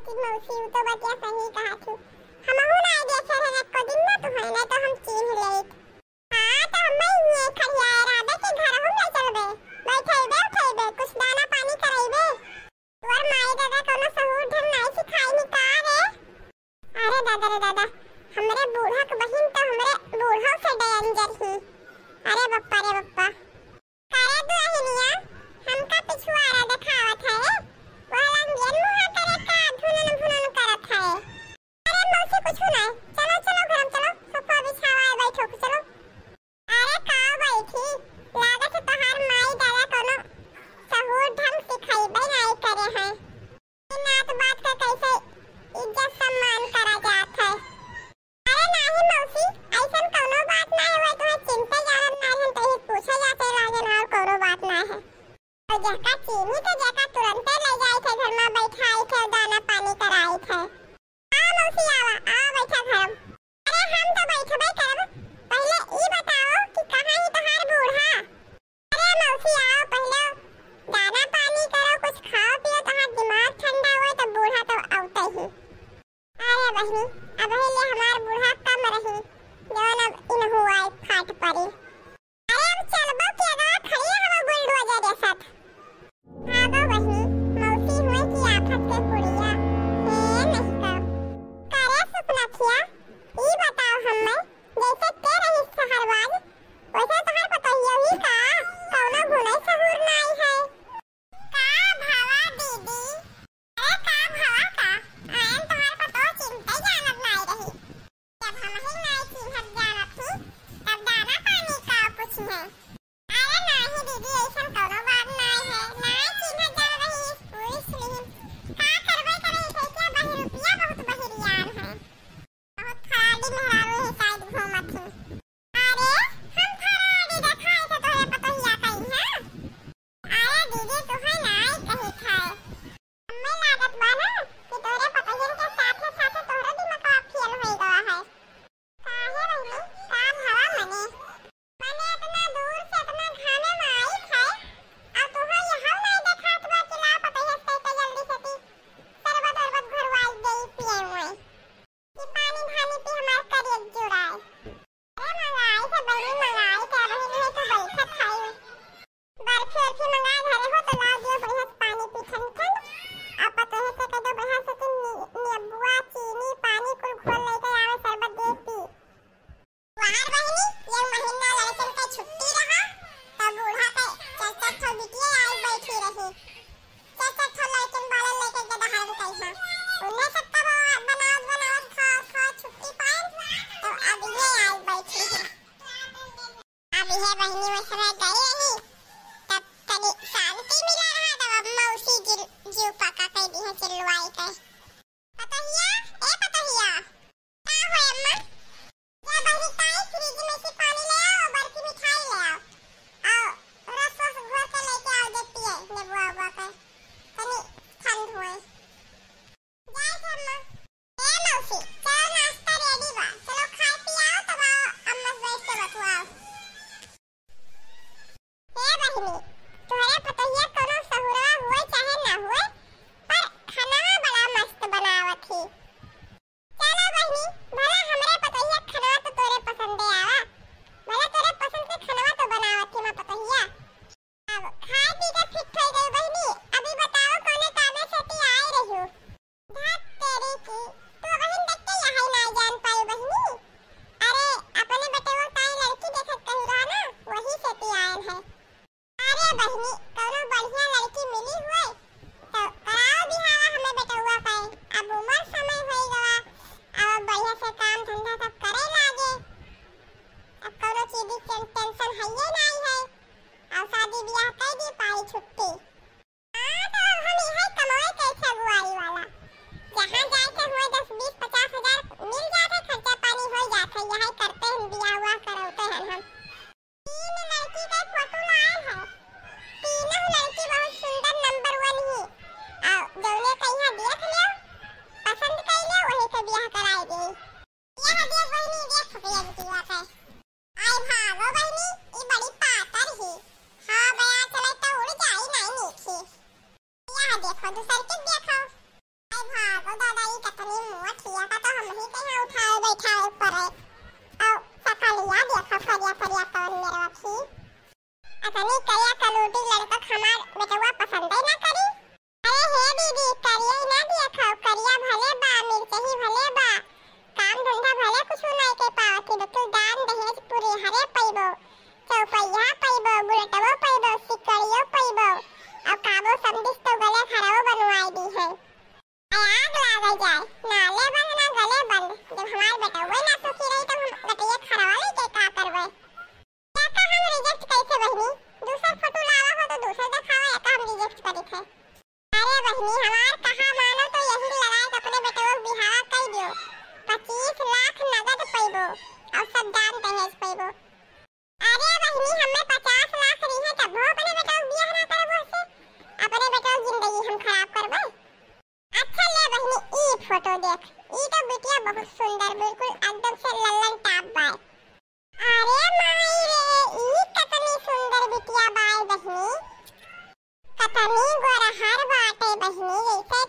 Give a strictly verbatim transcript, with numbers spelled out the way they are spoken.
कि मौसी, उ तो बतिया सही कहत ही। हमहू नाई देखे रहे एको दिन ना तुहैं, नाई तो हम चीन्ह लेइत। हाँ, तो हम ही खड़ियाए रहबे कि घर हम ले चलबे। बैठैबे, उठैबे, कुछ दाना पानी करैबे। तोर माई दादा कौनो सहूर ढंग नाई सिखाई नी का रे? अरे दादा रे दादा, हमरे बूढ़ा के बहिन तो हमरे बूढ़ा से danger ही। अरे बप्पा रे बप्पा। करे दुलहिनिया, हमका पिछुआरा देखावत है रे? वह लंगियन मुहा करे का धुनन भुनन करत है? अरे मौसी कुछ नहीं, चलो चलो घर में चलो, सोफा बिछावा है, बैठो चलो। अरे का बैठी, लागत है तोहार माई दादा कौनो सहूर ढंग सिखैबे नाई करे हैं। नात बात का कैसे इज्जत सम्मान करा जात है। अरे नाही मौसी, ऐसन कौनो बात ना है, वह तुम्हें चिंता जानत ना है, तो ही पूछे जाते लागेन और कौनो बात ना है। तो जेका चीनी तो जेका तुरंते ले जाए थे घर में बैठाए थे, दाना पानी कराए थे। आ मौसी आवा, आवा बैठा घर में। अरे हम तो बैठबे करब, पहले ई बताओ कि कहाँ ही तोहार बूढ़ा? अरे मौसी आओ, पहिले दाना पानी करो, कुछ खाओ पियो, तोहार दिमाग ठंडा होए, तो बूढ़ा तो अउते ही। अरे बहिनी, अबही ले हमार बूढ़ा कम रही, जवन अब इनहू आए फाट पड़ी। अरे अब चलबो के अगवा खड़ी हवा बुलडोजर जैसत। हाँ गो बहिनी, मौसी हुए की आफत के पुड़िया, हे नहीं का। करे सुपनखिया, ई बताओ हम्मे, जैसे ते रही शहरवाज, वैसे तोहार पतोहिया ही का, कौनो गुने सहूर नाई है। का भवा दीदी? अरे का भवा का? आयन तोहार पतोह चिंते जानत नाई रही। जब हम ही नाई चिन्हत जानत ही, तब दाना पानी का पूछी है? अरे नाही दीदी, ऐसन कौनो बात नाई है। नाई चिन्हत जान रही, पूछ ली। का करबे करे, इसे क्या बहिरुपिया बहुत बहिरियान है। बहुत फराडी मेहरारू है शायद घूमत ही। अरे, हम फराडी देखाई थे तोहरे पतोहिया कई है? अरे दीदी, तुहे नाई कही थे। हमें लागत बा ना कि तोहरे पतोहियन के साथे साथे तोहरो दिमागवा फेल होई गवा है। काहे बहिनी, का भवा मने? मने इतना दूर से इतना घामे में आई थे, आ तुहे यहाँ नाई देखात बा कि ला पतोहिया से कह जल्दी से ती शरबत उरबत घरवाई दे पिए हुए। कि पानी धानी पी हमार करियक जुड़ाए। अरे मंगाई थे बहिनी, मंगाई थे, अबही नहीं तो बैठत खाई। बर्फी उर्फी मंगाए घरे हो तो ला दियो बढ़िया से पानी पी ठंड ठंड। अब पतोहे से कह दो बढ़िया से कि नी-, नींबुआ, चीनी, पानी कुल घोल लेके आवे, शरबत दे पी। वार बहिनी, ये महीना लड़कन के छुट्टी रहा, तब बूढ़ा के चार चार ठो बिटिया आई बैठी रही। चार चार ठो लड़कन बालन लेके गदहार कइहा। उन्हें सबका बना-, बनावत, बनावत, खावत, खावत छुट्टी पाए, तो अब ये आई बैठी है। अब ये बहिनी वो समय गई रही, तब तनी शांति मिला रहा, तब अब मौसी जिल-, जीव पका कह दी है चिल्लवाई के। पतोहिया, ए पतोहिया, का होए अम्मा? जा बहिनी, ताई फ्रिज में से पानी ले आओ, बर्फी मिठाई ले आओ। आओ, रस वस घोर के लेके आओ, दे पिए, नेबुआ उबुआ के। तनी ठंड होए। जाए थे अम्मा। ए मौसी, चलो नाश्ता रेडी बा। चलो खाए पिए आओ, तब आओ अम्मा से बैठ के बतुआओ। हे बहिनी, तोहरे पतोहिया कौनो सहुरवा हुए चाहे ना हुए, पर खाना बड़ा मस्त बनावत ही। चलो बहिनी, भला हमरे पतोहिया खाना तो तोरे पसंदे आवा, भला तोरे पसंद के खाना तो बनावत ही माँ पतोहिया। अब खाए पी के फिट हो गई बहिनी, अभी बताओ कौने कामे से ती आए रही हो? धत तेरी की, तू बहिन देख के यहाँ ना जान पाई बहिनी। अरे, अपने बेटवा ताई लड़की देखत कही रहा ना, वही से ती आयन है। अरे बहिनी, कौनो बढ़िया लड़की मिली हुए, तो कराओ बिहावा हमें बेटवा का। अब उम्र समय होई गवा, अब बढ़िया से काम धंधा सब करे लागे। अब कौनो चीज की टें-, टेंशन है ये नहीं है। अब शादी ब्याह कर दी पाई छुट्टी। हाँ, तो अब हम यही कमाए कैसे बुआई वाला? जहाँ जाए के हुए दस, बीस, पचास हजार मिल जाते, खर्चा पानी हो जाते, यही करते हैं, बियाह हुआ करते हैं हम। तीन लड़की के फोटो लाए हैं, तीनों लड़की बहुत सुंदर नंबर वन ही। आओ, जौने कहिया देख लियो, पसंद कर लियो, वही के बियाह कराए दे। यह देख बहिनी, देख फुफिया बिटिया के। आई भागो बहिनी, ई बड़ी पातर ही। हाँ, बया चले तो उड़ जाई, नहीं नीक ही। यह देखो, दूसर के देखो। आई भागो दादा, ई कतनी मोट हिया का तो हमही के यहाँ उठावे बैठावे पड़े। और सकलिया देखो करिया करिया कौन मेरे रखी। अतनी करिया कलूटी लड़का हमार बेटवा पसंद ही ना करी। अरे हे दीदी, करिया ही ना देखो, करिया भले बा, मिर्चही भले बा, काम धंधा भले कुछ नहीं के पावत ही, लेकिन दान दहेज पूरे हरे पैबो, चौपैया पैबो, बुलेटवो पैबो, सिकड़ियो पैबो, और काबो समदिस तो गले घरवो बनवाई दी है। आग लागल जाए, नाले बंद ना गले बंद। जब हमार बेटउए ना सुखी रही, तब हम गटइया खरवा लेके का करबे? काका, हम reject कैसे बहिनी? दूसर फोटो लावा हो तो दूसर देखावा, या का हम reject करित है? अरे बहिनी, हमार कहा मानो तो यही लगाए के अपने बेटवा के बिहावा कर दियो। पच्चीस लाख नगद पैबो और सब दान दहेज पैबो। अरे बहिनी, हमें पचास लाख रही है, तब अपने बेटवा के बियाह ना करबो से। अपने बेटवा के जिंदगी हम खराब करबे? अच्छा ले बहिनी, ई फोटो देख, ई तो बिटिया बहुत सुंदर, बिल्कुल एकदम से लल्लन टाप बाय। अरे माई रे, ई कितनी सुंदर बिटिया बाय बहिनी, कितनी गोरहर बाटे बहिनी, जैसे